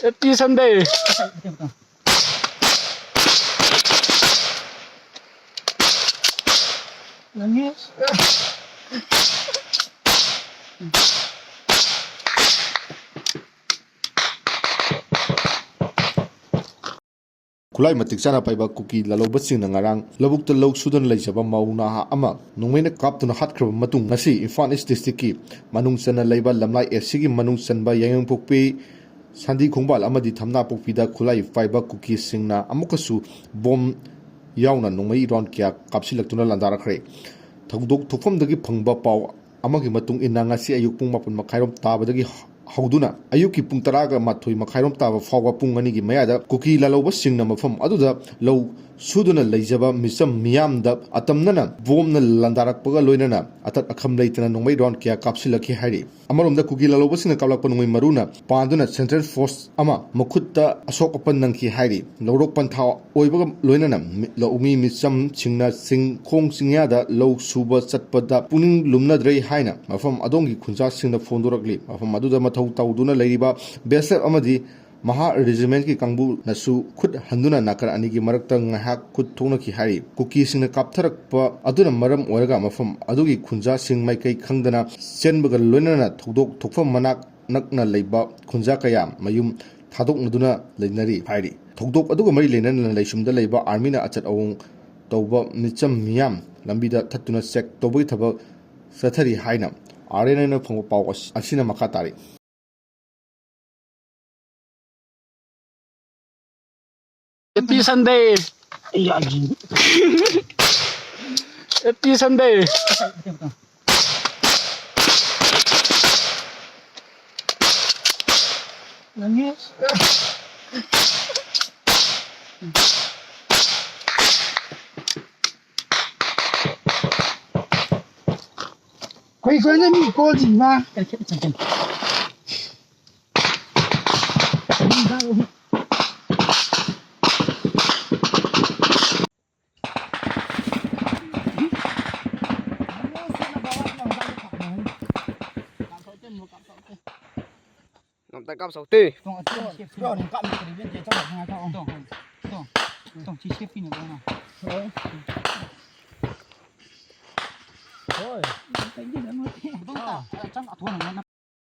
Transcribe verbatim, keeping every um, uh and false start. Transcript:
Happy Sunday. ꯈꯨꯠꯂꯥꯏ ꯃꯇꯤꯛ ꯆꯥꯅ ꯄꯥꯏꯕ ꯀꯨꯀꯤ ꯂꯂꯧꯕꯁꯤꯡꯅ ꯉꯔꯥꯡ ꯂꯧꯕꯨꯛꯇ ꯂꯧ ꯁꯨꯗꯨꯅ ꯂꯩꯖꯕ ꯃꯧ ꯅꯍꯥ ꯑꯃ ꯅꯣꯡꯃꯩꯅ ꯀꯥꯞꯇꯨꯅ ꯍꯥꯠꯈ꯭ꯔꯕ ꯃꯇꯨꯡ, ꯉꯁꯤ ꯏꯝꯐꯥꯜ ꯏꯁ ꯗꯤꯁꯇ꯭ꯔꯤꯛꯀꯤ ꯃꯅꯨꯡ ꯆꯟꯅ ꯂꯩꯕ ꯂꯝꯂꯥꯏ ꯑꯦꯁ ꯁꯤꯒꯤ ꯃꯅꯨꯡ ꯆꯟꯕ ꯌꯥꯏꯉꯪꯄꯣꯛꯄꯤ ꯁꯥꯟꯗꯤ ꯈꯣꯡꯕꯥꯜ ꯑꯃꯗꯤ ꯊꯝꯅꯥꯄꯣꯛꯄꯤꯗ ꯈꯨꯠꯂꯥꯏ ꯄꯥꯏꯕ ꯀꯨꯀꯤꯁꯤꯡꯅ ꯑꯃꯨꯛꯀꯁꯨ ꯕꯣꯝ ꯌꯥꯎꯅ ꯅꯣꯡꯃꯩ ꯔꯥꯎꯟ ꯀꯌꯥ ꯀꯥꯞꯁꯤꯜꯂꯛꯇꯨꯅ ꯂꯥꯟꯗꯥꯔꯛꯈ꯭ꯔꯦ꯫ ꯊꯧꯗꯣꯛ ꯊꯣꯛꯐꯝꯗꯒꯤ ꯐꯪꯕ ꯄꯥꯎ ꯑꯃꯒꯤ ꯃꯇꯨꯡ ꯏꯟꯅ, ꯉꯁꯤ ꯑꯌꯨꯛ ꯄꯨꯡ ꯃꯥꯄꯟ ꯃꯈꯥꯏꯔꯣꯝ ꯇꯥꯕꯗꯒꯤ ꯍꯧꯗꯨꯅ ꯑꯌꯨꯛꯀꯤ ꯄꯨꯡ ꯇꯔꯥꯒ ꯃꯥꯊꯣꯏ ꯃꯈꯥꯏꯔꯣꯝ ꯇꯥꯕ ꯐꯥꯎꯕ ꯄꯨꯡ ꯑꯅꯤꯒꯤ ꯃꯌꯥꯗ ꯀꯨꯀꯤ ꯂꯥꯂꯧꯕꯁꯤꯡꯅ ꯃꯐꯝ ꯑꯗꯨꯗ ꯂꯧ ꯁꯨꯗꯨꯅ ꯂꯩꯖꯕ ꯃꯤꯆꯝ ꯃꯤꯌꯥꯝꯗ ꯑꯇꯝꯅꯅ ꯕꯣꯝꯅ ꯂꯥꯟꯗꯥꯔꯛꯄꯒ ꯂꯣꯏꯅꯅ ꯑꯇꯠ ꯑꯈꯝ ꯂꯩꯇꯅ ꯅꯣꯡꯃꯩ ꯔꯥꯎꯟ ꯀꯌꯥ ꯀꯥꯞꯁꯤꯜꯂꯛꯈꯤ ꯍꯥꯏꯔꯤ꯫ ꯑꯃꯔꯣꯝꯗ ꯀꯨꯀꯤ ꯂꯥꯂꯧꯕꯁꯤꯡꯅ ꯀꯥꯞꯂꯛꯄ ꯅꯣꯡꯃꯩ ꯃꯔꯨꯅ ꯄꯥꯟꯗꯨꯅ ꯁꯦꯟꯇ꯭ꯔꯦꯜ ꯐꯣꯔꯁ ꯑꯃ ꯃꯈꯨꯠꯇ ꯑꯁꯣꯛ ꯑꯄꯟ ꯅꯪꯈꯤ ꯍꯥꯏꯔꯤ꯫ ꯂꯧꯔꯣꯛ ꯄꯟꯊꯥ ꯑꯣꯏꯕꯒ ꯂꯣꯏꯅꯅ ꯃꯤ-, ꯂꯧꯃꯤ ꯃꯤꯆꯝꯁꯤꯡꯅ ꯆꯤꯡ ꯈꯣꯡ ꯆꯤꯡꯌꯥꯗ ꯂꯧ ꯁꯨꯕ ꯆꯠꯄꯗ ꯄꯨꯛꯅꯤꯡ ꯂꯨꯝꯅꯗ꯭ꯔꯦ ꯍꯥꯏꯅ ꯃꯐꯝ ꯑꯗꯣꯝꯒꯤ ꯈꯨꯟꯖꯥꯁꯤꯡꯅ ꯐꯣꯡꯗꯣꯔꯛꯂꯤ꯫ ꯃꯐꯝ ꯑꯗꯨꯗ ꯃꯊꯧ ꯇꯧꯗꯨꯅ ꯂꯩꯔꯤꯕ ꯕꯤ ꯑꯦꯁ ꯑꯦꯐ ꯑꯃꯗꯤ ꯃꯍꯥ ꯔꯦꯖꯤꯃꯦꯟꯠꯀꯤ ꯀꯥꯡꯕꯨꯅꯁꯨ ꯈꯨꯠ ꯍꯟꯗꯨꯅ ꯅꯥꯀꯟ ꯑꯅꯤꯒꯤ ꯃꯔꯛꯇ ꯉꯥꯏꯍꯥꯛ ꯈꯨꯠ ꯊꯣꯛꯅꯈꯤ ꯍꯥꯏꯔꯤ꯫ ꯀꯨꯀꯤꯁꯤꯡꯅ ꯀꯥꯞꯊꯔꯛꯄ ꯑꯗꯨꯅ ꯃꯔꯝ ꯑꯣꯏꯔꯒ ꯃꯐꯝ ꯑꯗꯨꯒꯤ ꯈꯨꯟꯖꯥꯁꯤꯡ ꯃꯥꯏꯀꯩ ꯈꯪꯗꯅ ꯆꯦꯟꯕꯒ ꯂꯣꯏꯅꯅ ꯊꯧꯗꯣꯛ ꯊꯣꯛꯐꯝ ꯃꯅꯥꯛ ꯅꯛꯅ ꯂꯩꯕ ꯈꯨꯟꯖꯥ ꯀꯌꯥ ꯃꯌꯨꯝ ꯊꯥꯗꯣꯛꯅꯗꯨꯅ ꯂꯩꯅꯔꯤ ꯍꯥꯏꯔꯤ꯫ ꯊꯧꯗꯣꯛ ꯑꯗꯨꯒ ꯃꯔꯤ ꯂꯩꯅꯅ ꯂꯩꯁꯨꯝꯗ ꯂꯩꯕ ꯑꯥꯔꯃꯤꯅ ꯑꯆꯠ ꯑꯋꯣꯡ ꯇꯧꯕ ꯃꯤꯆꯝ ꯃꯤꯌꯥꯝ ꯂꯝꯕꯤꯗ ꯊꯠꯇꯨꯅ ꯆꯦꯛ ꯇꯧꯕꯒꯤ ꯊꯕꯛ ꯆꯠꯊꯔꯤ ꯍꯥꯏꯅ ꯑꯥꯔ ꯑꯦꯟ ꯑꯥꯏꯅ ꯐꯪꯕ ꯄꯥꯎ ꯑꯁ-, ꯑꯁꯤꯅ ꯃꯈꯥ ꯇꯥꯔꯤ꯫ Happy Sunday. Happy Sunday. ꯇ ꯀꯥꯞ ꯁꯧꯇꯦ꯫